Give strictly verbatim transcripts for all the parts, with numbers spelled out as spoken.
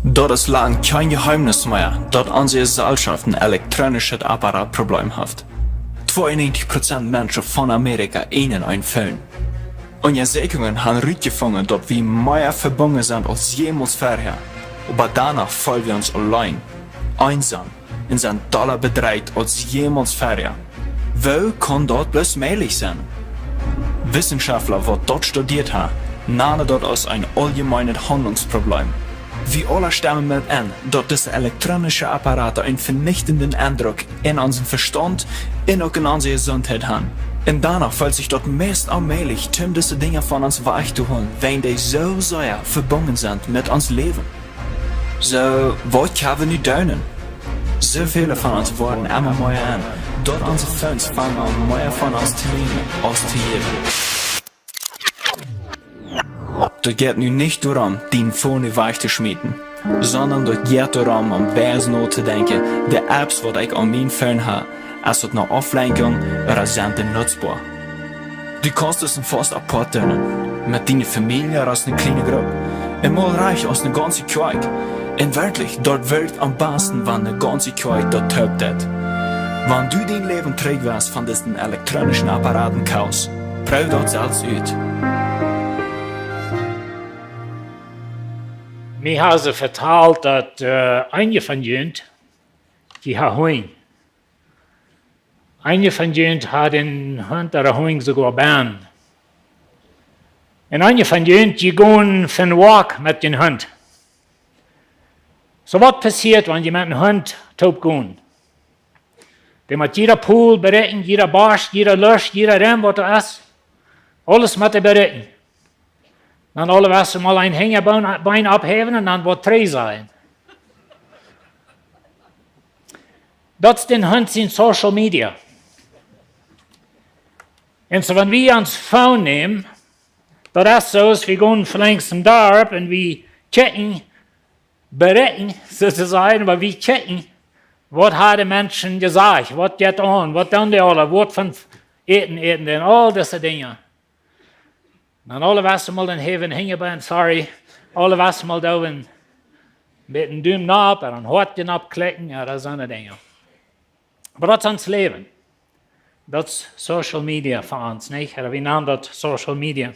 Daut es lang kjeen Jeheemnis mea, daut onse Jeselschoft een elektronischet Apparatproblem haft. Tweeunnegentig Prozent Menschen von Amerika ieejnen een Phone. Unjasäkjungen haben rutjefungen, daut wie mea vebungen sent aus jemols verhäa. Oba doano feelen wie ons auleen, eensom un sent dolla bedreit aus jemols verhäa. Woo kaun daut bloos mäajlich sennen? Wissenschaftler, waut daut studieet haben, nanen daut aus een auljemeenet Haundlungsproblem. Wie aula stemen met en, daut dise elektronische Apparaten eenen venichtenden Endruck en onsen Vestaunt un uk en onse Jesuntheit haben. Un doano felt sikj daut meist onmäajlich, om dise Dinja von ons wajch to hoolen, wiels dee soo sea vebungen sent met ons Läwen. Soo, waut kjenn wie nu doonen? Soo väle von ons woaren emma mea en, daut onse Phones fangen aun mea von ons to nämen aus to jäwen. Daut jeit nu nich doaromm, dien Phone wajch to schmieten, sonda daut jeit doaromm, om wies notodenkjen, de Apps, waut ekj aun mien Phone hab, es daut ne Auflenkjunk ooda sent dee nutzboa? Du kaust dee fast apoat doonen, met diene Famielje ooda aus ne kjliene Grupp, un mol rajcht aus ne gaunze Kjoakj. Un werkjlich, daut werkjt aum basten, wan ne gaunze Kjoakj daut toop deit. Wan du dien Läwen trigj west von disen elektronischen Apparatenchaos, proow daut selfst ut. Mie haben see vetalt, daut, äh, eenje von junt, dee haben Hunj. Eenje von junt haben dän Hunt ooda Hunj soogoa bie. Un eenje von junt, dee gonen fa een Walk met dän Hunt. Soo, waut passieet, wan jie met een Hunt toop gonen? Dee mott jieda Pol bereakjnen, jieda Bosch, jieda Lust, jieda Rum, waut doa es. Aules mott hee bereakjnen. Dan aulewäajen mol een Hinjabeen, Been opphäwen un dan waut trigj sajen. Daut es dän Hunt sien Social Media. Un soo, wan wie ons Phone nämen, daut es soo aus wie gonen velenjd em Darp un wie kjikjen, bereakjnen, soo to sajen, oba wie kjikjen, waut haben de Menschen jesajcht, waut jeit aun, waut doonen dee aula, waut fa Äten äten dee un aul dise Dinja. Dan aulewäajen mol dän Hinjabeen, sorry, aulewäajen mol doa een bät Dumen nopp, ooda een Hoat nopp klikjen, ooda soone Dinja. Oba daut es ons Läwen. Daut es Social Media fa ons, nich? Ooda wie nanen daut Social Media.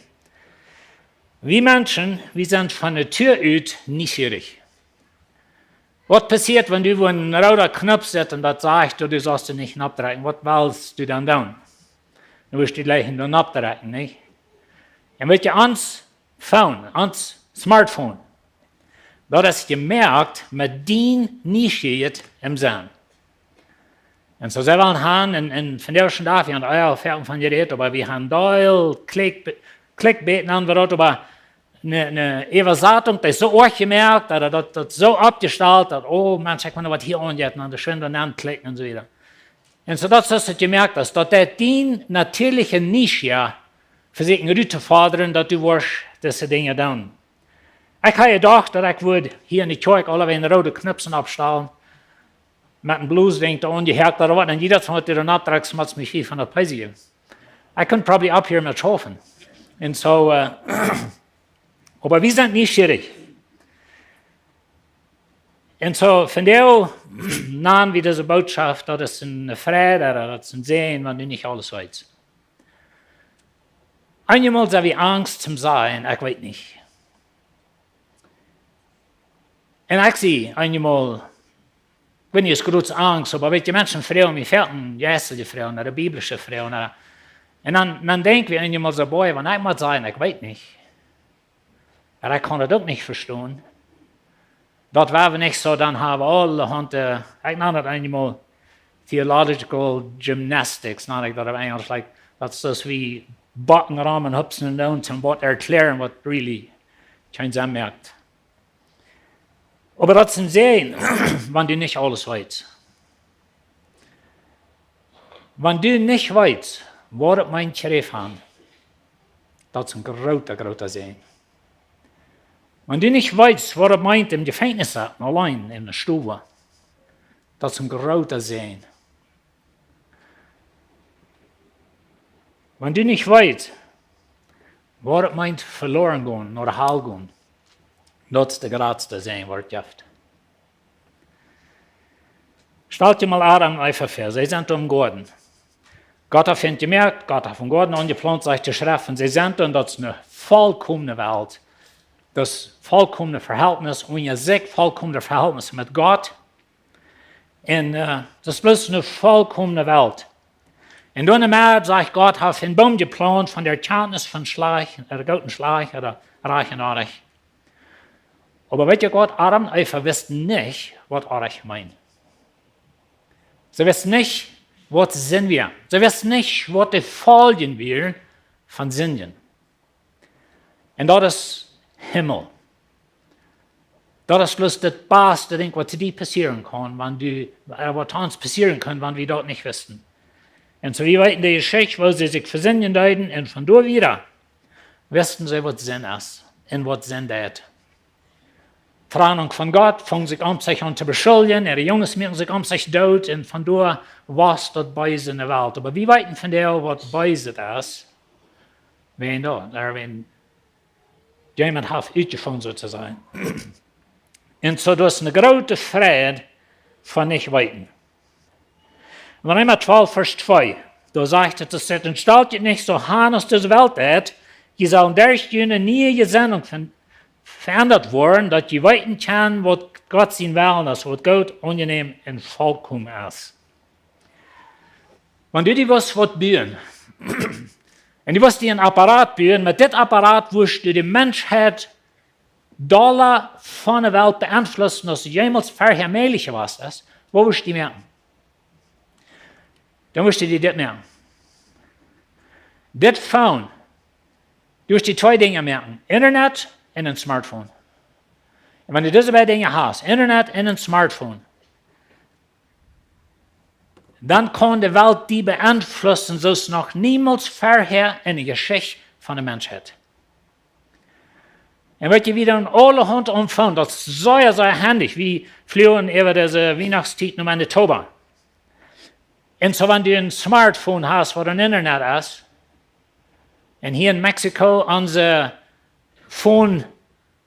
Wie Menschen, wie sent von Natua ut nieschierich. Waut passieet, wan doa een rooda Knoop sitt un daut sajcht, du saust dän nich noppdrekjen? Waut west du dan doonen? Dan woascht du jlikj dän noppdrekjen, nich? Un weet jie, ons Phone, ons Smartphone, daut es jemoakt met dien Nieschia em Senn. Un soo sent wie aun, un, un vondoag dän Dach, wie haben aul väl von jerät, oba wie haben väl Click-, Clickbait nanen wie daut, oba ne, ne Äwasatunk, dee es soo oajch jemoakt, daut, daut, daut soo oppjestalt, daut, oh Mensch, ekj well waut hia aunjeit, un dan schwind doa aun klikjen un soo wieda. Un soo daut es daut jemoakt, daut, daut dee dien natieeliche Nieschia vesieekjen rut to fodren, daut du woascht dise Dinja doonen. Ekj haud jedocht, daut ekj wudd hia enne Kjoakj aulawäajen roode Knoops oppstalen, met een Blosdinj doa aunjehoakt, ooda waut, un jiedet Mol, wan du doa noppdrekjst, mott mie hia von daut Peisje. I couldn't probably up here much often. Un soo, äh, oba wie sent nieschierich. Un soo, vondoag nanen wie dise Bootschoft, daut es eene Freid, ooda daut es een Säajen, wan du nich aules weetst. Eenjemol sent wie angst toom sajen, ekj weet nich. Un ekj sie eenjemol, ekj weet nich, es groote Angst, oba weet jie, Menschen froagen mie väl jeistelje Froagen, ooda biblische Froagen, ooda, un dan, dan denkj wie eenjemol soo, boy, wan ekj mott sajen, ekj weet nich. Un ekj kaun daut uk nich vestonen. Daut woa wie nich soo, dan haben wie aulahaunt, äh, ekj nan daut eenjemol theological gymnastics, nan ekj daut opp Enjelsch, like, daut es soo aus wie bocken rom un hupsen un doonen, toom waut erkjläaren, waut really kjeen Senn moakt. Oba daut es een Säajen, wan du nich aules weetst. Wan du nich weetst, waut daut meent, Kjräft haben, daut es een groota, groota Säajen. Wan du nich weetst, waut daut meent, em Jefenkjnis setten, auleen enne Stow, daut es een groota Säajen. Wan du nich weetst, waut daut meent, veloaren gonen, no de Hal gonen, Daut es de jratste Säajen, waut et jeft. Stalt die mol Adam un Eva väa, see sent em Goaden. Gott haft an jemoakt, Gott haft em Goaden aunjeplaunzt, sajcht de Schreft, un see sent, un daut es eene volkomne Welt. Daut es volkomne Verhältnis, un je sikj volkomne Verhältnis met Gott. Un äh, daut es bloos eene volkomne Welt. Un doa enne Medd, sajcht, Gott haft een Boom jeplaunt von de Erkjantnis von schlajcht, äh, goot un schlajcht, ooda rajcht un onrajcht. Oba weet jie waut, Adam un Eva wisten nich, waut onrajcht meent. See wisten nich, waut Sind wia. See wisten nich, waut de Foljen wieren von Sinden. Un daut es Himmel. Daut es bloos daut baste Dinkj, waut die passieren kaun, wan du, äh, waut ons passieren kunn, wan wie daut nich wisten. Un soo, wie weeten de Jeschicht, woo see sikj vesindjen deeden, un von doa wieda wisten see, waut Sind es un waut Sind deit. Trennung von Gott, fungen sikj aun sikj aun to beschuljen, äare Junges muaken sikj aun sikj doot, un von doa wia daut Beese enne Welt. Oba wie weeten von doa, waut Beeset es. Wan doa, doa wan jemaunt haft utjefungen, soo to sajen. Un soo, daut es eene groote Freid von nich weeten. En Reema twalf, Varsch twee, doa sajcht et, et sajcht: "Un stalt junt nich soo aun aus dise Welt deit, jie sellen derch june niee Jesennunk ve-, veendat woaren, daut jie weeten kjennen, waut Gott sien Wellen es, waut goot, aunjenäm un volkomen es." Wan du die wurscht waut buen, un du wurscht die een Apparat buen, met dit Apparat wurscht du de Menschheit dolla von de Welt beeinflussen, aus jemols verhäa mäajlich jewast es, waut wurscht du moaken? Dan wurscht du die dit moaken. Dit Phone, du wurscht die twee Dinja moaken: Internet un een Smartphone. Un wan du dise beid Dinja hast, Internet un een Smartphone, dan kaun de Welt die beeinflussen, soo aus noch niemols verhäa en de Jeschicht von de Menschheit. Un weet jie, wie doonen aulahaunt aum Phone, daut es sea, sea hendich. Wie fluagen äwa dise Wienachtstiet no Manitoba. Un soo, wan du een Smartphone hast, waut een Internet es, un hia en Mexiko, onse Phone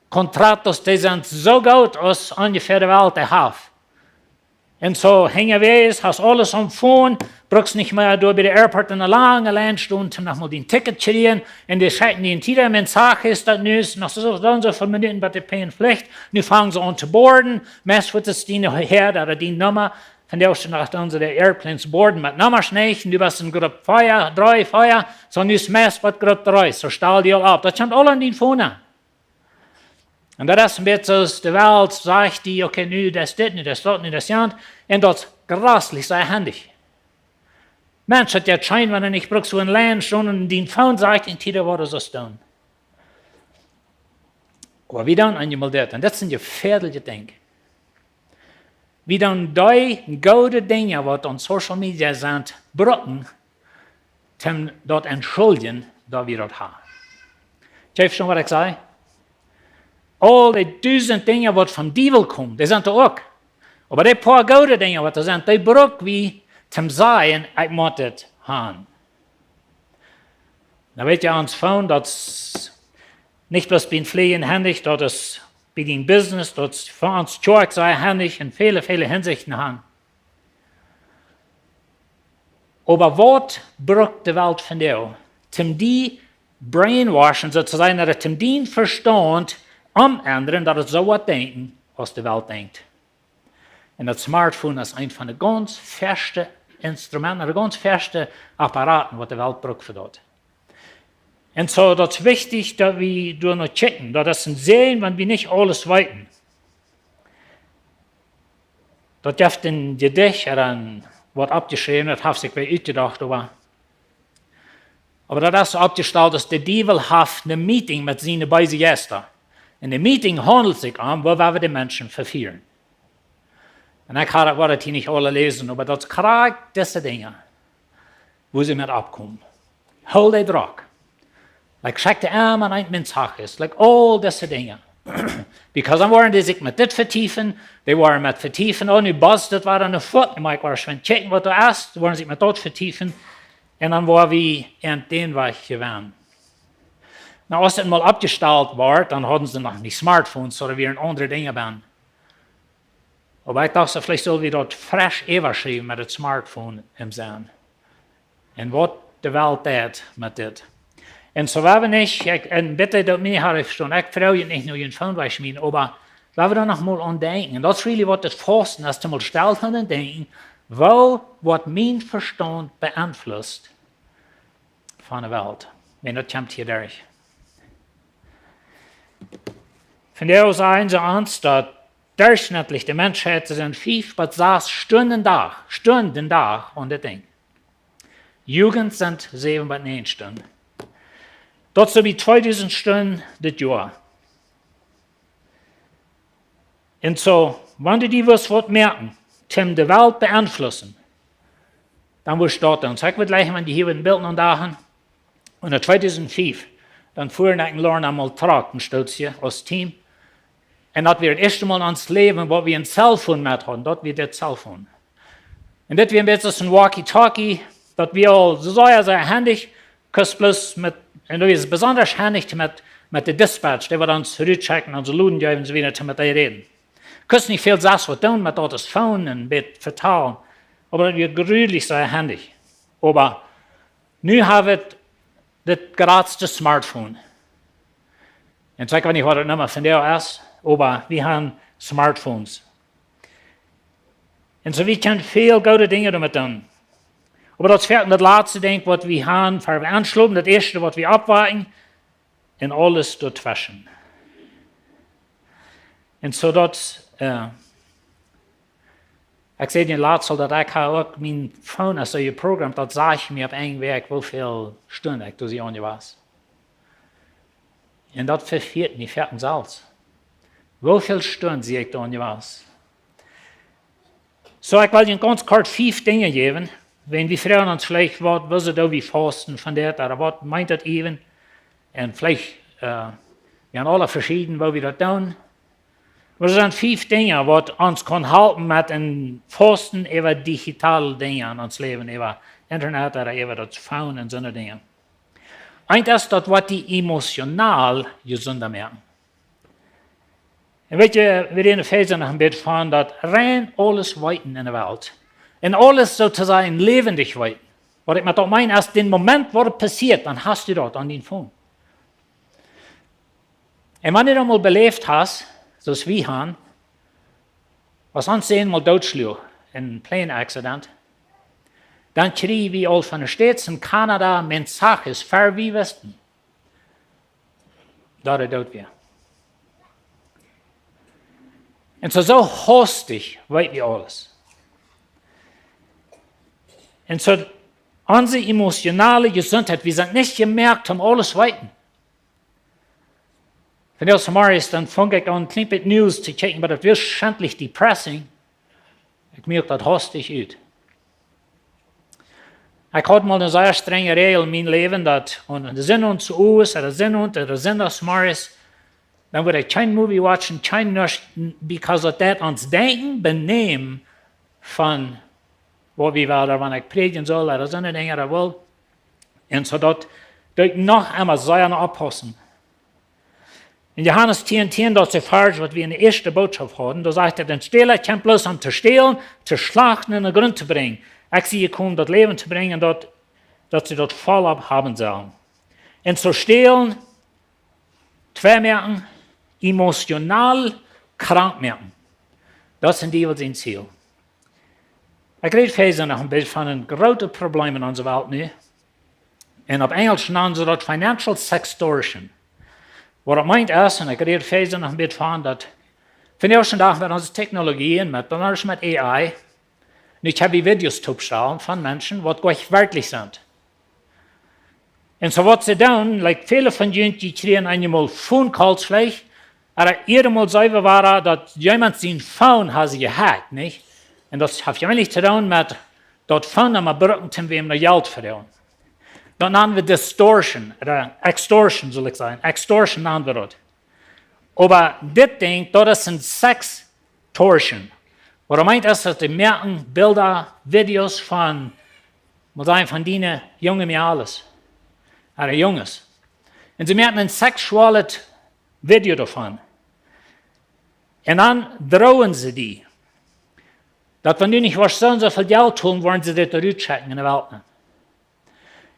Contratos, dee sent soo goot aus onjefäa de Welt dee haft. Un soo, unjawäajes hast aules aum Phone, brukst nich mea doa bie de Airport en eene lange Lien stonen, om noch mol dien Ticket to kjrieen. Un dee schekjen die een Tiet, mensajes, daut nu es noch soo, soo un soo väl Minuten bat de Plane flicht. Nu fangen see aun to borden. Meist woat et die noch hia, daut et die Numma von de ieeschte Nacht aun, soo de Airplanes borden met Nummasch nich. Un du best en Grupp vea, dree, vea. Soo, nu es meist waut Grupp dree. Soo stal die aul auf. Daut kjemt aul aun dien Phone aun. Un daut es een bät soo aus de Welt sajcht die: "Okay, nu daut dit, nu daut daut, nu daut jant." Un daut es jreslich sea hendich. Mensch, daut jeit scheen, wan du nich brukst soo eene Lien stonen, un dien Phone sajcht die een Tiet, waut du sust doonen. Oba wie doonen eenjemol dit, un daut sent jefäadelje Dinja. Wie doonen dee goode Dinja, waut aun Social Media sent, brucken, om daut to entschuldjen, daut wie daut haben. Jie vestonen, waut ekj saj? Aul dee dusent Dinja, waut vom Diewel komen, dee sent doa uk. Oba dee poa goode Dinja, waut doa sent, dee bruk wie, om to sajen: "Ekj mott dit haben." Dan weet jie, ons Phone, daut es nich bloos bie een Fleejen hendich, daut es bie dien Business, daut es fa ons Kjoakj sea hendich en väle, väle Hinsichten aun. Oba waut brukt de Welt von die, om die brainwashen, soo to sajen, daut et om dien Vestaunt omendren, daut et soo woat denkjen, aus de Welt denkjt? Un daut Smartphone es eent von de gaunz ieeschte Instrumenten, de gaunz ieeschte Apparaten, waut de Welt brukt fa daut. Un soo, daut es wichtich, daut wie doa no kjikjen. Daut es een Säajen, wan wie nich aules weeten. Daut jeft een Jedicht, ooda een, waut oppjeschräwen, daut haft sikj wäa utjedocht, oba, oba daut es oppjestalt, daut de Diewel haft een Meeting met siene beese Jeista. Un de Meeting haundelt sikj om, woo wie de Menschen vefieren. Un ekj haud, woa daut hia nich aule läsen, oba daut es krakjt dise Dinja, woo see met oppkomen. Hool dee drock. Like, schekj dee aun, eent mensajes, like, aul dise Dinja. Because dan woaren dee sikj met dit vetiefen, dee woaren met vetiefen, oh, nu buzzt et wada, nu foot, nu mott ekj woarschienlich kjikjen, waut doa es, dee woaren sikj met daut vetiefen, un dan woa wie aun dän Wajch jewennen. Na, aus et mol oppjestalt wort, dan hauden see noch nich Smartphones, ooda wieren aundre Dinja bie. Oba ekj docht, soo veleicht sull wie daut fresch äwaschriewen met daut Smartphone em Senn. Un waut de Welt deit met dit. Un soo woa wie nich, ekj, un bitte daut mie nich vestonen, ekj froag junt nich no jun Phone wajchschmieten, oba woa wie doa noch mol aun denkjen. Un daut es really waut daut Fausten es, to mol stell sennen un denkjen, woo woat mien Vestaunt beenflusst von de Welt, wan daut kjemt hia derch. Vondoag sajen see ons, daut derchschnittlich de Menschheit, see sent fief bat sas Stunden Dach, Stunden Dach aun dit Dinkj. Jugent sent säwen bat näajen Stunden. Daut es soo bie tweedusent Stunden dit Joa. Un soo, wan du die wurscht waut moaken, toom de Welt beenflussen, dan wurscht daut doonen. Soo, ekj wudd jlikj, wan dee hia een Bilt aundachen. Un en tweedusent fief, dan fuaren ekj un Lorna mol Truck, een Stootje, aus Team. Un daut wia daut ieeschte Mol en ons Läwen, waut wie een Cellphone met hauden, daut wia dit Cellphone. Un dit wia een bät soo aus een Walkie-Talkie, daut wia aul soo sea, sea hendich, kust bloos met, un daut wia besonda hendich met, met de Dispatch, dee waut ons rutschekjten, onse Loden jeewen, soo wieda, met dee räden. Kust nich väl selfst waut doonen met daut aus Phone un een bät vetalen, oba daut wia jrulich sea hendich. Oba nu hab wie dit jratste Smartphone. Un ekj weet nich waut daut Numma vondoag es, oba wie haben Smartphones. Un soo, wie kjennen väl goode Dinja doamet doonen. Oba daut es foaken daut latste Dinkj waut wie haben, ea wie enschlopen, daut ieeschte waut wie oppwaken, un aules doatweschen. Un soo daut, äh, ekj säd die latst aul daut ekj hab uk mien Phone soo jeprogrammeet, daut sajcht mie opp eene Wäakj, woo väl Stunden ekj doa sie aun jewast. Un daut vefieet mie foaken selfst. Woo väl Stunden sie ekj doa aun jewast? Soo, ekj well junt gaunz kort fief Dinja jäwen. Wan wie froagen ons veleicht, waut, woo soo doo wie fausten von dit, ooda waut meent daut even? Un veleicht, äh, wie haben aule veschieden, woo wie daut doonen. Oba doa sent fief Dinja, waut ons kaun halpen met een Fausten äwa digitale Dinja en ons Läwen, äwa Internet ooda äwa daut Phone un soone Dinja. Eent es, daut woat die emotional jesunda moaken. Un weet jie, wie räden en Efeesa noch een bät von daut rein aules weeten en de Welt. Un aules soo to sajen läwendich weeten. Waut ekj met daut meen es, dän Moment waut et passieet, dan hast du daut aun dien Phone. Un wan du daut mol beläft hast, soo aus wie haben, aus ons Sän mol dootschluach en een Plane Accident, dan kjrieejen wie aul von de States un Kanada Mensajes, ver wie wisten, daut hee doot wia. Un soo, soo hastich weet wie aules. Un soo, onse emotionale Jesundheit, wie sent nich jemoakt om aules weeten. Vondoag zemorjes, dan funk ekj aun een kjlien bät News to kjikjen, oba daut wia schentlich depressing. Ekj moak daut hastich ut. Ekj haud mol eene sea strenje Räajel en mien Läwen, daut wan de Senn ons oes, ooda Senn ons, ooda Sindachsmorjes, dan wudd ekj kjeen movie watchen, kjeen nuscht, because daut deit ons denkjen, benämen von waut wie wellen, wan ekj prädjen saul, ooda soone Dinja, ooda well. Un soo daut, daut ekj noch eemol saul oppaussen. En Johanes tieen tieen, daut es de Varsch waut wie en de ieeschte Bootschoft hauden, doa sajcht et: "Dän Stäla kjemt bloos om to stälen, to schlachten un om Grunt to brinjen. Ekj sie jekomen daut Läwen to brinjen, daut, daut see daut voll opp haben sellen." Un soo stälen, twei moaken, emotional krank moaken. Daut es dän Diewel sien Ziel. Ekj räd vondoag noch een bät von een grootet Problem en onse Welt nu. Un opp Enjlisch nanen see daut financial sextortion. Waut daut meent es, un ekj räd vondoag noch een bät von daut, vondoag dän Dach met onse Technologie un met, dan aules met A I. Nu, ekj hab dee Videos toopjestalt von Menschen waut goanich werkjlich sent. Un soo waut see doonen, like, väle von junt, dee kjrieen eenjemol Phone Calls veleicht, ooda eenjemol sent see wada, daut jemaunt sien Phone haft see jehackt, nich? Un daut haft jeweenlich to doonen met daut Phone Numma brucken, om wäm no Jelt to froagen. Daut nanen wie distortion, ooda extortion, saul ekj sajen. Extortion nanen wie daut. Oba dit Dinkj, daut es een sextortion. Waut daut meent es, daut dee moaken Bilda, Videos von, mott sajen, von diene junge Mejales, ooda Junges. Un see moaken een seksuellet Video doavon. Un dan droagen see die, daut wan du nich woascht soo un soo väl Jelt tolen, woaren see dit rutschekjen enne Welt nenn.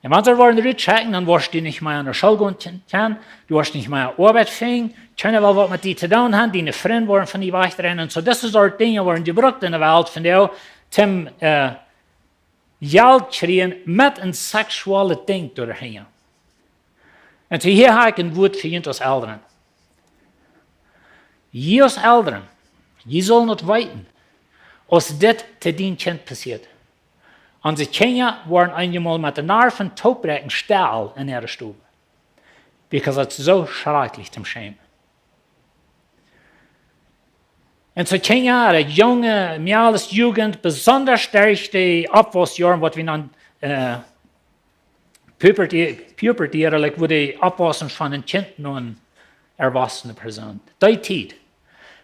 Un wan see woaren rutschekjen, dan woascht du nich mea aun de School gonen kjennen, du woascht nich mea Oabeit finjen, kjeena well waut met die to doonen haben, diene Frind woaren von die wajchdreien. Un soo, dise Sort Dinja woaren jebrukt enne Welt von die, toom, äh, Jelt kjrieen met een seksuellet Dinkj doahinja. Un soo hia hab ekj een Wuat fa junt aus Elren. Jie aus Elren, jie sellen daut weeten, aus dit to dien Kjint passieet. Onse Kjinja woaren eenjemol met de Narven toopbräakjen stell en äare Stow. Because daut es soo schrakjlich toom schämen. Un soo Kjinja, de junge, Mejales, Jugend, besonda derch de Oppwaussjoaren, waut wie dan, äh, puberty, puberty, like, wua dee oppwaussen von een Kjint no eene erwossene Persoon. Dee Tiet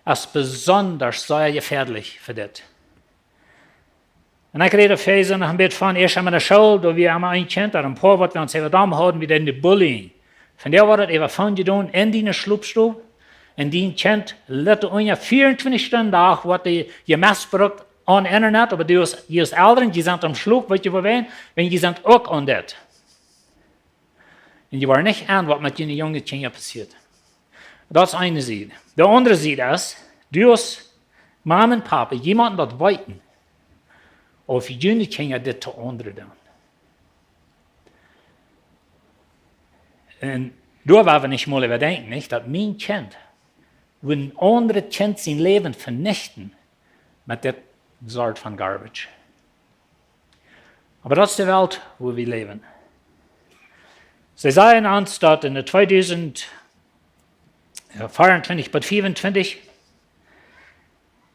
es besonda sea jefäadlich fa dit. Un ekj räd Fäse noch een bät von, ieescht aun de School, doa wia emma een Kjint, ooda een poa, waut wie ons äwa domm hauden, wie deeden de bullying. Von doa wort daut äwa von jedonen en diene Schlopstow, un dien Kjint litt unja vea un twintich Stunden Dach, wort dee jemestbrukt aun Internet, oba du aus, jie aus Elren, jie sent aum Schlop, weet jie woo, wan, wan jie sent uk aun dit. Un jie woaren nich aun, waut met june junge Kjinja passieet. Daut es eene Sied. De aundre Sied es, du aus Mama un Papa, jie motten daut weeten, auf june Kjinja dit to aundre doonen. Un doa woa wie nich mol äwa denkjen, nich, daut mien Kjint, woo een aundret Kjint sien Läwen venichten met dit Sort von garbage. Oba daut es de Welt, wua wie läwen. See sajen ons, daut en de tweedusent veeauntwintich bat fiefuntwintich,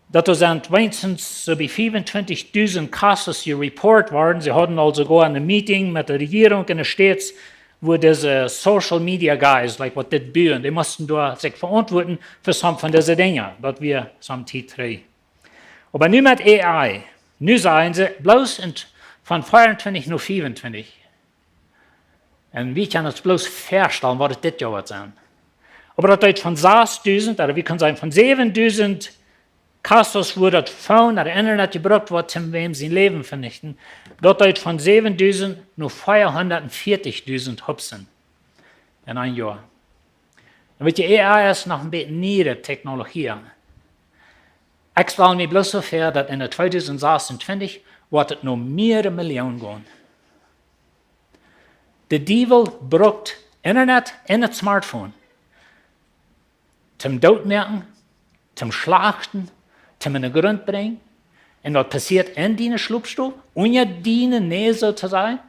daut doa sent weens soo bie fiefuntwintichdusent casos jereport worden. See hauden aul soogoa eene Meeting met de Rejierunk en de States, wua dise Social Media Guys, like, waut dit buen, dee musten doa sikj veauntwuaten fa some von dise Dinja. Daut wia some Tiet trigj. Oba nu met A I, nu sajen see, bloos en, von veeauntwintich no fiefuntwintich. Un wie kjennen ons bloos väastalen, waut et dit Joa woat sennen. Oba daut deed von sasdusent, ooda wie kjennen sajen, von säwendusent casos, wua daut Phone ooda Internet jebrukt woat, om wäm sien Läwen venichten, daut deed von säwendusent no veahundatveatietichdusent hupsen en een Joa. Un weet jie, A I es noch een bät nieere Technologie. Ekj stal mie bloos soo väa, daut en de tweedusent sasuntwintich woat et no mearere Millioon gonen. De Diewel brukt Internet un daut Smartphone toom dootmoaken, toom schlachten, toom en de Grunt brinjen. Un daut passieet en diene Schlopstow, unja diene Näs, soo to sajen.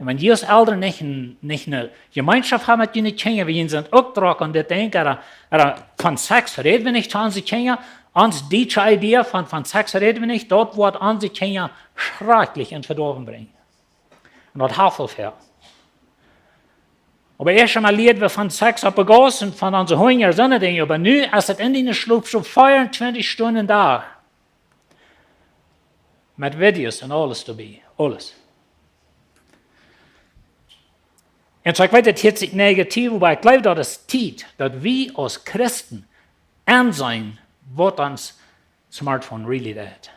Un wan jie aus Elren nich een, nich eene Jemeenschoft haben met june Kjinja, wie sent uk drock aun dit Dinkj, ooda, ooda von Sex räd wie nich to onse Kjinja, ons dietsche Idee von, von Sex räd wie nich, daut woat onse Kjinja schrakjlich en Vedoawen brinjen. Un daut haft väl väa. Oba ieescht emol lieed wie von Sex opp de Gauss un von onse Hunja, soone Dinja, oba nu es et en diene Schlopstow veeauntwintich Stunden doa. Met Videos un aules doabie, aules. Un soo, ekj weet, et hieet sikj negativ, oba ekj jleew, daut es Tiet, daut wie aus Christen enseenen, waut ons Smartphone really deit.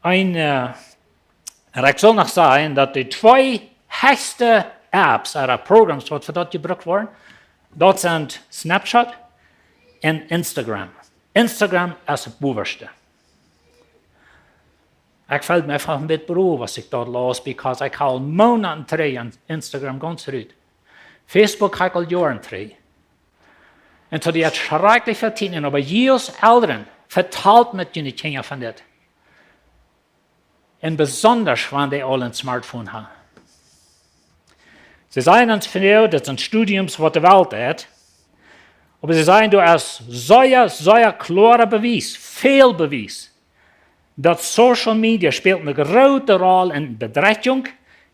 Een, äh, un ekj saul noch sajen, daut de twee hechste Apps ooda Programs, waut fa daut jebrukt woaren, daut sent Snapchat un Instagram. Instagram es daut bowaschte. Ekj feeld mie eefach een bät beroft, aus ekj daut laus, because ekj hab aul Moonaten trigj aun Instagram gaunz rut. Facebook hab ekj aul Joaren trigj. Un soo, dee haft schrakjlich väl Tiet en, oba jie aus Elren, vetalt met june Kjinja von dit. Un besonda, wan dee aul een Smartphone haben. See sajen ons vondoag, daut sent Studiums, waut de Welt haft. Oba see sajen, doa es sea, sea kloara Bewies, väl Bewies, daut Social Media spält eene groote Roll en Bedrechunk,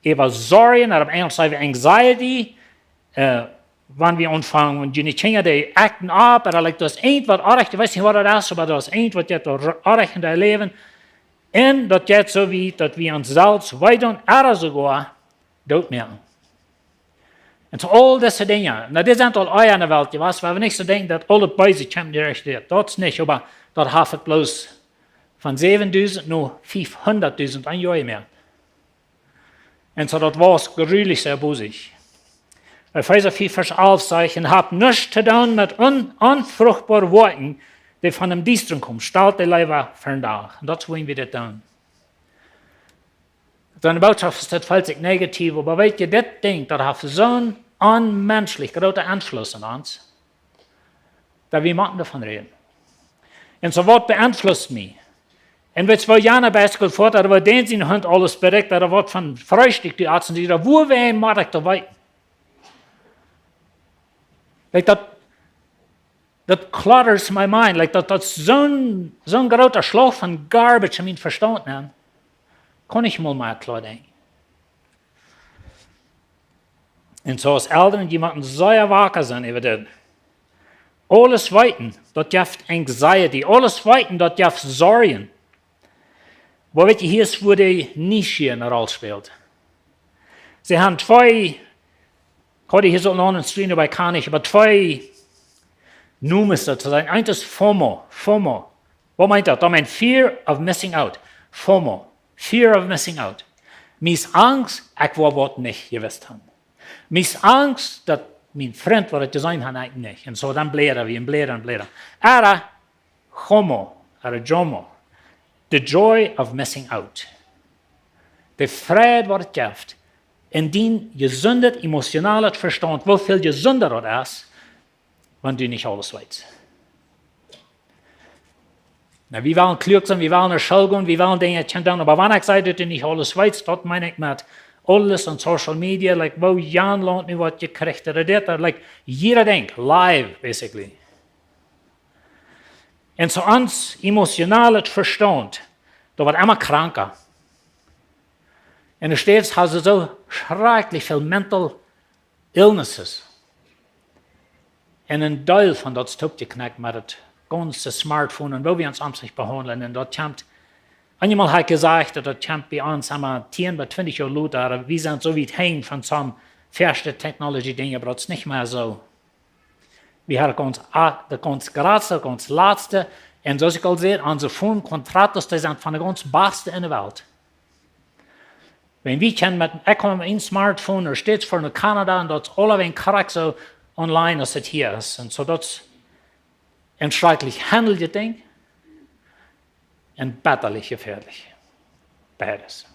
äwa Sorjen, ooda opp Enjlisch saj wie anxiety, äh, wan wie aunfangen, wan june Kjinja dee acten opp, ooda, like, daut es eent waut oajch, ekj weet nich waut daut es, oba daut es eent waut jeit doa oajch en äa Läwen. Un daut jeit soo wiet, daut wie ons selfst, wie dan ooda soogoa dootmoaken. Un soo aul dise Dinja, nu, dit sent aul ea enne Welt jewast, wua wie nich soo denkjen, daut aul daut Beese kjemt direkt dit. Daut es nich, oba daut haft et bloos von säwendusent no fiefhundatdusent een Joa jemoakt. Un soo daut wia grulich sea bosich. Efeesa fief Varsch alf sajcht: "Un habt nuscht to doonen met un-, onfruchtboare Woakjen, dee von däm Diestren komen. Stalt dee leewa ver dän Dach." Un daut es, woo wie dit doonen. Soone Bootschoft es, daut felt sikj negativ, oba weet jie, dit Dinkj, daut haft soon onmenschlich grooten Enfluss aun ons, daut wie motten doavon räden. Un soo, waut beeinflusst mie? Un weetst, woo jana Biespel foat, ooda woo dän sien Hunt aules berikjt, ooda waut fa Freestikj dee aten, dee, woo wäa mott ekj daut weeten? Like, daut, daut clutters my mind. Like, daut, daut es soon, soon groota Schlauch von garbage en mien Vestaunt, man. Kaun ekj mol mea kloa denkjen. Un soo aus Elren, jie motten sea waka sennen äwa dit. Aules weeten, daut jeft anxiety. Aules weeten, daut jeft Sorjen. Oba weet jie, hia es, wua de Nieschia eene Roll spält. See haben twee, ekj haud hia soo noch een Screen, oba ekj kaun nich, oba twee Nomes daut to sajen. Eent es FOMO. FOMO. Waut meent daut? Daut meent fear of missing out. FOMO. Fear of missing out. Mie es angst, ekj woa waut nich jewist haben. Mie es angst, daut mien Frint, waut ekj jeseenen hab, ekj nich. Un soo dan bläda wie un bläda un bläda. Ooda JOMO, ooda JOMO. The joy of missing out. De Freid, waut et jeft. En dien jesundet, emotionalet Vestaunt, woo väl jesunda daut es, wan du nich aules weetst. Nu, wie wellen kluak sennen, wie wellen no School gonen, wie wellen Dinja kjennen doonen, oba wan ekj saj, daut du nich aules weetst, daut meen ekj met aules aun Social Media, like, woo jan Launt nu waut jekjräajen ooda dit, ooda, like, jieda Dinkj, live, basically. Un soo ons emotionalet Vestaunt, daut woat emma kranka. En de States haben see soo schrakjlich väl mental illnesses. Un een Deel von daut es toopjekjnekjt met daut gaunze Smartphone un woo wie ons omsich behaundlen. Un daut kjemt, eenjemol hab ekj jesajcht, daut daut kjemt bie ons emma tieen bat twintich Joa lota, wie sent soo wiet hinjen von soone ieeschte Technology Dinja, oba daut es nich mea soo. Wie haben gaunz, a-, daut gaunz jratste, gaunz latste, un soo aus ekj aul säd, onse Phone Contratos, dee sent von de gaunz baste enne Welt. Wan wie kjennen met, ekj kom met een Smartphone, doa steit fa no Kanada, un daut es aulawäajen krakjt soo online aus et hia es. Un soo daut es een schrakjlich haundlijet Dinkj un betterlich jefäadlich. Beides.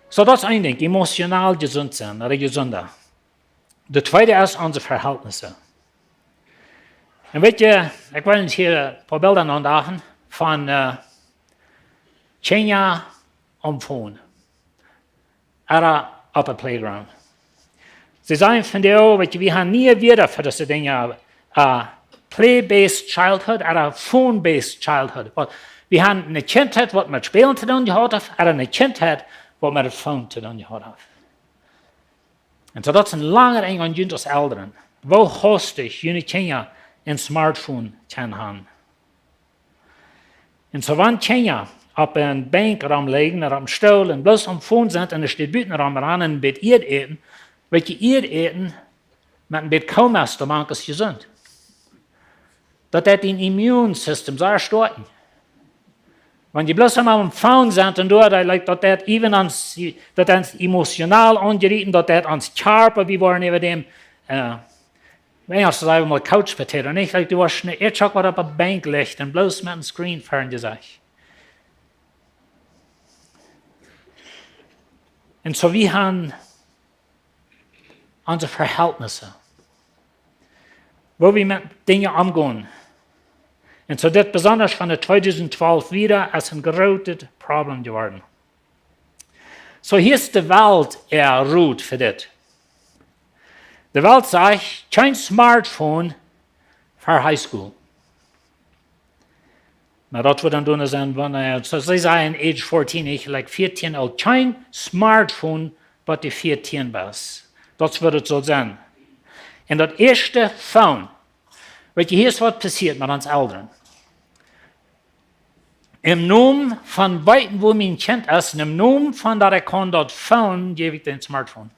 Soo, daut es een Dinkj, emotional jesunt sennen, ooda jesunda. De tweede es onse Verhältnisse. Un weet jie, ekj well hia een poa Bilda aundachen von, äh, Kjinja aum Phone. Ooda opp de Playground. See sajen von dee, oh, weet jie, wie haben niee Wieed fa dise Dinja, äh, play-based childhood, ooda phone-based childhood. Waut, wie haben eene Kjintheit, waut met Spälen to doonen jehaut haft, ooda eene Kjintheit, waut met daut Phone to doonen jehaut haft. Un soo daut es een langer Enj aun junt aus Elren. Woo haustich june Kjinja een Smartphone kjennen haben? Un soo wan Kjinja opp eene Benkj romlijen, ooda opp een Stool, un bloos aum Phone sent, un doa steit buten rom rannen un een bät Ieed äten, weet jie, Ieed äten met een bät Koolmest, daut moakt ons jesunt. Daut deit dien Immunsystem sea stoakjen. Wan jie bloos aum Phone sent un doa, daut, like, daut deit even ons, daut deit ons emotional aunjrieten, daut deit ons Kjarpa, wie woaren äwa däm, äh, wan ekj soo saj, mol couch potato, nich? Like, du woascht een Ieedschock, waut opp de Benkj licht un bloos met een Screen ver dien Jesecht. Un soo wie haben onse Verhältnisse. Woo wie met Dinja omgonen. Un soo dit besonda von de tweedusent twalf wieda es een grootet Problem jeworden. Soo hia es de Welt äa Rot fa dit. De Welt sajcht, kjeen Smartphone fa High School. Nu, daut woat dan doonen sennen, wan, äh, soo see sajen age fourteen, ekj, like, vieetieen oolt, kjeen Smartphone, bat du vieetieen best. Daut woat et soo sennen. Un daut ieeschte Phone, weet jie, hia es waut passieet met ons Elren. Em Nomen von weeten, wua mien Kjint es, un em Nomen von daut ekj kaun daut Phone, jäw ekj dän Smartphone.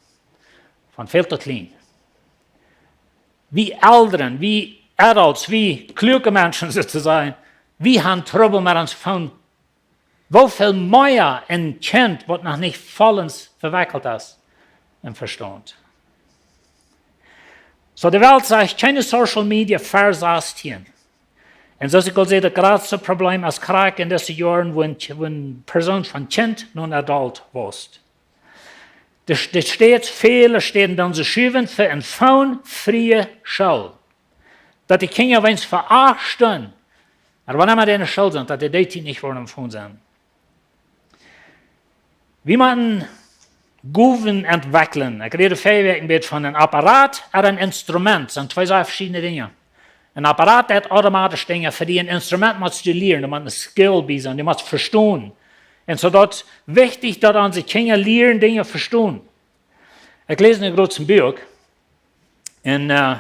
Wan fält daut kjlien. Wie Elren, wie Adults, wie kluake Menschen soo to sajen, wie haben Trubbel met ons Phone. Woo väl mea een Kjint, waut noch nich vollends vewekjelt es em Vestaunt. Soo, de Welt sajcht, kjeene Social Media ver sastieen. Un soo aus ekj aul säd, daut jratste Problem es krakjt en dise Joaren, wua een, wua een Persoon von Kjint no een Adult woat. De, de Städen, väle Städen doonen see schuwen fa eene phonefriee School. Daut de Kjinja weens fa acht Stunden, oba wan emma dee enne School sent, daut dee dee Tiet nich woaren aum Phone sennen. Wie motten Gowen entwekjlen. Ekj räd väl een bät von een Apparat ooda een Instrument. Sent twee sea veschiedne Dinja. Een Apparat deit automatisch Dinja fa die, een Instrument motst du lieren, doa mott een Skill bie sennen, du motst vestonen. Un soo daut wichtich, daut onse Kjinja lieren Dinja vestonen. Ekj läs een grootet Buak. Un, eh,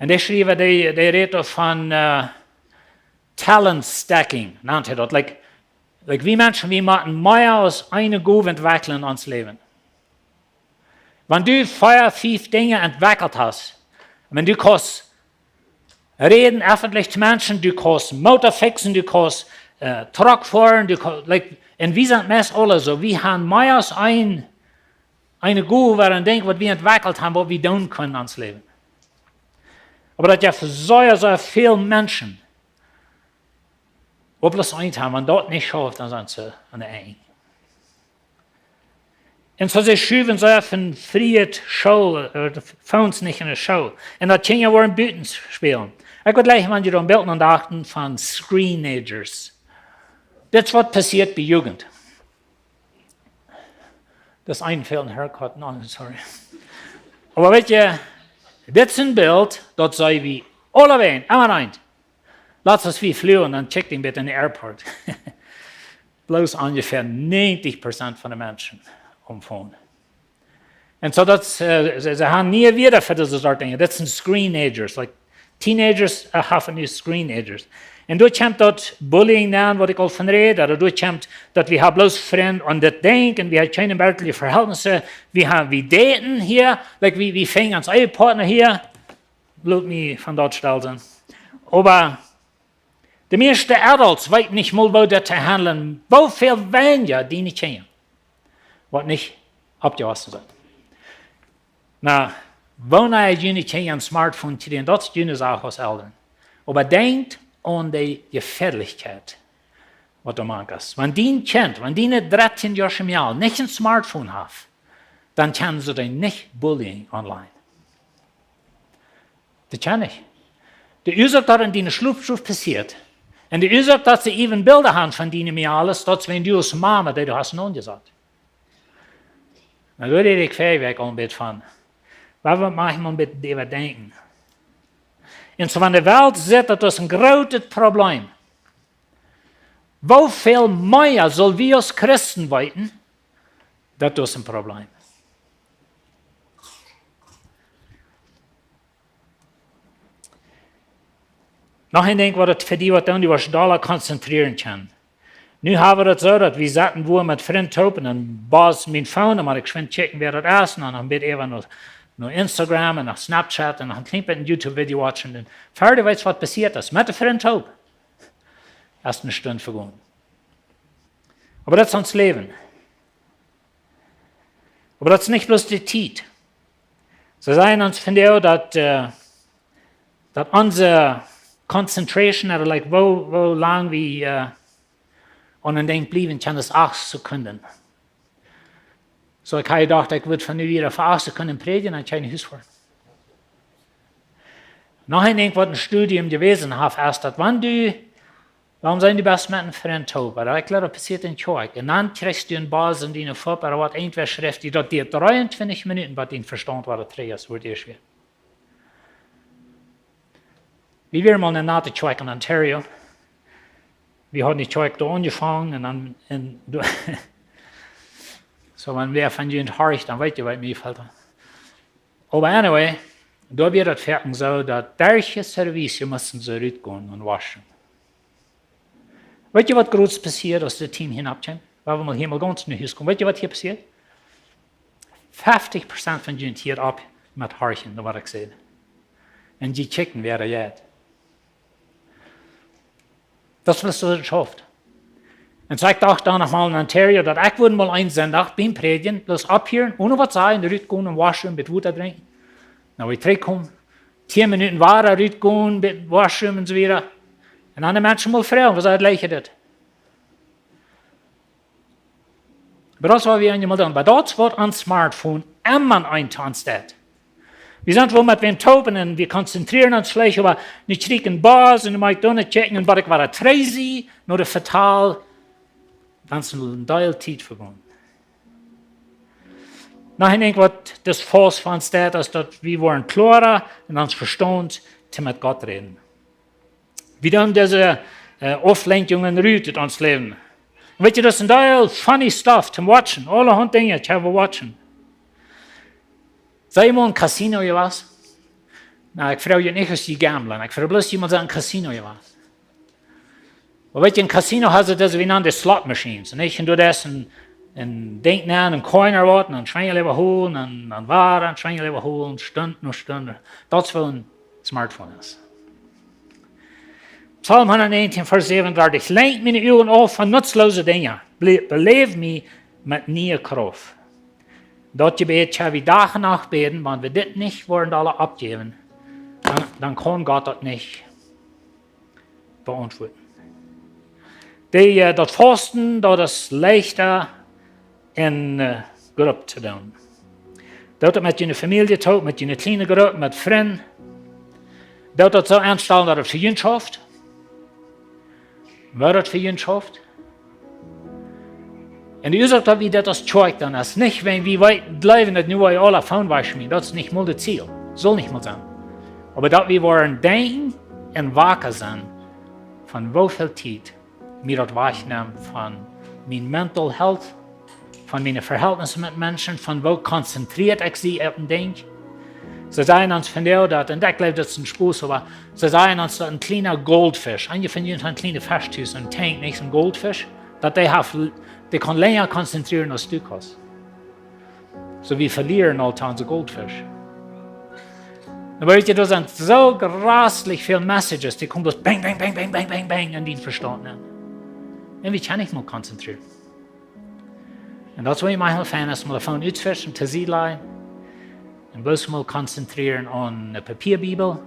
un dee Schriewa, dee, dee rät doa von, eh, talent stacking, nant hee daut. Like, like wie Menschen, wie motten mea aus eene Gow entwekjlen en ons Läwen. Wan du vea, fief Dinja entwekjelt hast, wan du kaust räden, effentlich to Menschen, du kaust Motor fixen, du kaust, eh, Truck foaren, du kaust, like, un wie sent meist aule soo, wie haben mea aus een, eene Gow ooda een Dinkj, waut wie entwekjelt haben, waut wie doonen kjennen en ons Läwen. Oba daut jeft sea, sea väl Menschen, waut bloos eent haben, wan daut nich schauft, dan sent see aun de Enj. Un soo see schuwen sea von friee School, eh, de Phones nich enne School. Un daut Kjinja woaren buten spälen. Ekj wudd jleichen, wan jie doa een Bilt aun dochten von Screenagers. Dit es waut passieet bie Jugend. Daut es een fält een haircut, no, sorry. Oba weetst, dit es een Bilt, daut see wie aule ween, emma eent. Latst aus wie fluagen, dan checked ekj een bät en de Airport. Bloos onjefäa negentig Prozent von de Menschen aum Phone. Un soo daut, eh, see, see haben niee Wieed fa dise Sort Dinja. Daut sent Screenagers, like, teenagers, eh, haben nu Screenagers. Un doa kjemt daut Bullying aun, waut ekj aul von räd, ooda doa kjemt daut wie haben bloos Frind aun dit Dinkj, un wie haben kjeene werkjliche Vehältnisse, wie haben, wie daten hia, like, wie, wie finjen onsen Ehepartner hia, lot mie von daut stell sennen. Oba de mieeschte Adults weeten nich mol, woo daut to handlen, woo väl weinja diene Kjinja, waut nich oppjewossen sent. Na, wanea june Kjinja een Smartphone kjrieen, daut es june Sach aus Elren. Oba denkjt aun de Jefäadlichkjeit, waut doa mank es. Wan dien Kjint, wan diene dartieen Joa Mejal nich een Smartphone haft, dan kjennen see dee nich bullying online. Daut kjennen nich. De Uasoak, daut en diene Schlopstow passieet, un de Uasoak, daut see even Bilda haben von diene Mejales, daut es, wan du aus Mama, dee du hast aunjesat. Na, doa deed ekj väl Wäakj aul een bät von. Oba wie motten een bät äwadenkjen. Un soo, wan de Welt sitt, daut es een grootet Problem, woo väl mea sell wie aus Christen weeten, daut es een Problem. Noch een Dinkj, waut et fa die waut doonen, du woascht dolla konzentrieren kjennen. Nu haben wie daut soo, daut wie sitten wua met Frind toop un dan buzz mien Phone, dan mott ekj schwind checken, wäa daut es, un dan een bät äwa no, no Instagram un no Snapchat un dan een kjlien bät een YouTube-Video watchen. Un ver du weetst, waut passieet es, met de Frind toop, es eene Stund vegonen. Oba daut es ons Läwen. Oba daut es nich bloos de Tiet. See sajen ons vondoag, daut, eh, daut onse concentration, ooda, like, woo, woo lang wie, eh, aun een Dinkj bliewen kjennen, es acht Sekunden. Soo, ekj haud jedocht, ekj wudd von nu wada fa acht Sekunden prädjen un kjeen Hus foaren. Noch een Dinkj, waut een Studium jewast haft, es daut, wan du, wan du best met een Frint toop, ooda ekj jleew, daut passieet en Kjoakj, un dan kjrichst du een Buzz en diene Foon, ooda waut, irjentwäa schrift die, daut diet dreeuntwintich Minuten, bat dien Vestaunt wada trigj es, woat ea schwoa. Wie wieren mol en eene Kjoakj en Ontario. Wie hauden de Kjoakj doa aunjefongen un dan, un doa, soo, wan wäa von junt horcht, dan weet jie, waut mie fält. Oba anyway, doa wia daut foaken soo, daut derch de Service musten see rutgonen un waschen. Weet jie, waut groots passieed, aus daut Team hia oppkjeem? Wie wieren mol hia mol gaunz no Hus komen. Weet jie, waut hia passieed? Feftig Prozent von junt hieet opp met horchen, daut waut ekj saj. Un jie kjikjen, wäa doa jeit. Daut es waut et schauft. Un soo ekj docht dan noch mol en Ontario, daut ekj wudd mol een Sindach biem Prädjen, bloos opphieren, one waut sajen, rutgonen em Washroom, bät Wota drinkjen. Na, wie trigjkomen, tieen Minuten wada rutgonen, bät Washroom un soo wieda. Un dan de Menschen mol froagen, waut es daut Leiche dit? Oba daut es waut wie eenjemol doonen. Oba daut es waut een Smartphone emma aun ons deit. Wie sent woll met wäm toop un wie konzentrieren ons veleicht, oba nu kjrie ekj een Buzz un dan mott ekj doa kjikjen un waut ekj wada trigj see, no de Vetal, dan es een Deel Tiet vebungen. Noch een Dinkj waut daut Faust von ons deit, es daut wie woaren kloara en ons Vestaunt to met Gott räden. Wie doonen dise, äh, Auflenkjungen rut ut ons Läwen. Weetst du, daut es een Deel funny stuff to watchen. Aulahaunt Dinja to watchen. Sent jie mol em Casino jewast? Na, ekj froag junt nich, aus jie gamblen. Ekj froag bloos, jie mol sent em Casino jewast. Oba weetst du, em Casino haben see dise, wie nanen dee Slot Machines. Un ekj, un daut es een, een Dinkj nenn, een Coin ooda waut, un dan schwenjel äwa hol, un dan, dan wada, un schwenjel äwa hol, Stund no Stund. Daut es waut een Smartphone es. Psalm hundatnäajentieen, Varsch säwenundartich: Lenkj miene Uagen auf von nutzlose Dinja, ble-, beläw mie met niee Krauft. Daut Jebäd kjenn wie Dach un Nacht bäden, wan wie dit nich woaren aule oppjäwen, dan, dan kaun Gott daut nich beauntwuaden. Dee, äh, daut Fausten, daut es leichta en, äh, Grupp to doonen. Doot daut met june Famielje toop, met june kjliene Grupp, met Frind. Doot daut soo aunstalen, daut et fa junt schauft. Woat et fa junt schauft. Un de Uasoak, daut wie daut aus Kjoakj doonen, es nich, wan wie wee-, jleewen, daut nu wie aule Phone wajchschmieten. Daut es nich mol daut Ziel. Saul nich mol sennen. Oba daut wie woaren denkjen un waka sennen, von woo väl Tiet mie daut wajchnemt von miene mental health, von miene Vehältnisse met Menschen, von woo konzentrieet ekj sie opp een Dinkj. See sajen ons vondoag daut, un ekj jleew, daut es een Spos, oba see sajen ons, daut een kjliena Goldfisch, eenje von junt haben kjliene Fesch tus, een Tank, nich, een Goldfisch, daut dee haft, dee kaun lenja konzentrieren aus du kaust. Soo wie velieren aul onse Goldfisch. Dan weetst du, doa sent soo jreslich väl Messages, dee komen bloos bang, bang, bang en dien Vestaunt nenn. Un wie kjennen nich mol konzentrieren. Un daut es waut mie hilt, es mol de Phone utfischen, to Sied lajen. Un bloos mol konzentrieren aun de Papia Bibel,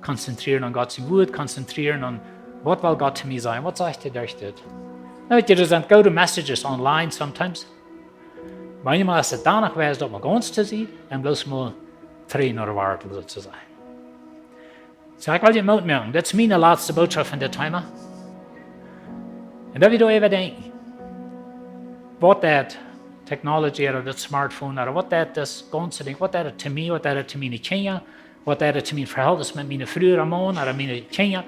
konzentrieren aun Gott sien Wort, konzentrieren aun, waut well Gott to mie sajen, waut sajcht hee derch dit? Nu, weetst du, doa sent goode Messages online sometimes. Oba eenjemol es et dan noch wies, daut mol gaunz to sennen un bloos mol trigj no de Wieed, soo to sajen. Soo, ekj well junt Moot moaken. Daut es miene latste Norecht von dit Thema. Un daut wie doa äwa denkjen, waut daut technology ooda daut Smartphone ooda waut daut daut gaunze Dinkj, waut daut daut to mie, waut daut daut to miene Kjinja, waut daut daut to mien Vehältnis met miene Fru ooda Maun ooda miene Kjinja,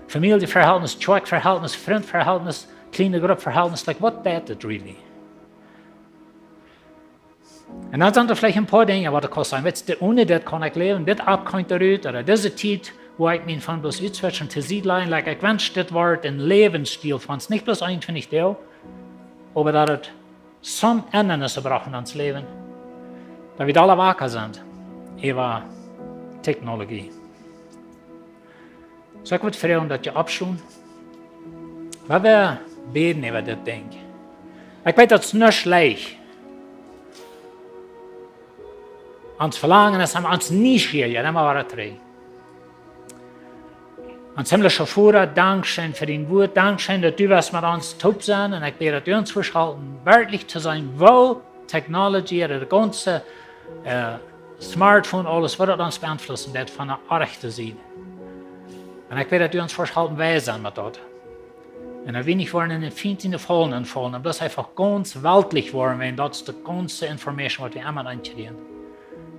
Famielje Vehältnis, Kjoakj Vehältnis, Frint Vehältnis, kjliene Grupp Vehältnis, like, waut daut daut really? Un dan sent doa veleicht een poa Dinja, waut ekj kaun sajen, weetst du, one dit kaun ekj läwen, dit App kaun ekj doa rut, ooda dise Tiet, wua ekj mien Phone bloos utswitchen, to Sied lajen, like, ekj wensch, dit woat een Läwensstil von ons, nich bloos eenuntwintich Doag, oba daut et soone Endrunk jebrocht en ons Läwen, daut wie aule waka sent äwa Technologie. Soo, ekj wudd froagen, daut jie oppstonen. Wie woaren bäden äwa dit Dinkj. Ekj weet, daut es nich leicht. Ons Velangen es, ons Nieschia, jo, dan mott wie daut räden. Ons himmlischa Voda, dankscheen fa dien Wort. Dankscheen, daut du woascht met ons toop sennen. Un ekj bäd, daut du ons wurscht halpen, werkjlich to seenen, woo technology, daut gaunze, äh, Smartphone, aules, waut daut ons beenflussen deit von de rajchte Sied. Un ekj bäd, daut du ons wurscht halpen, wies sennen met daut. Un daut wie nich woaren en dän Fient siene Faulen faulen. Un daut eefach gaunz weltlich woaren, wan daut es de gaunze Information, waut wie emma aunkjrieen.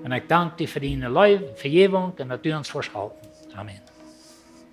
Un ekj dank die fa diene Leew, Vejäwunk un daut du ons wurscht halpen. Amen.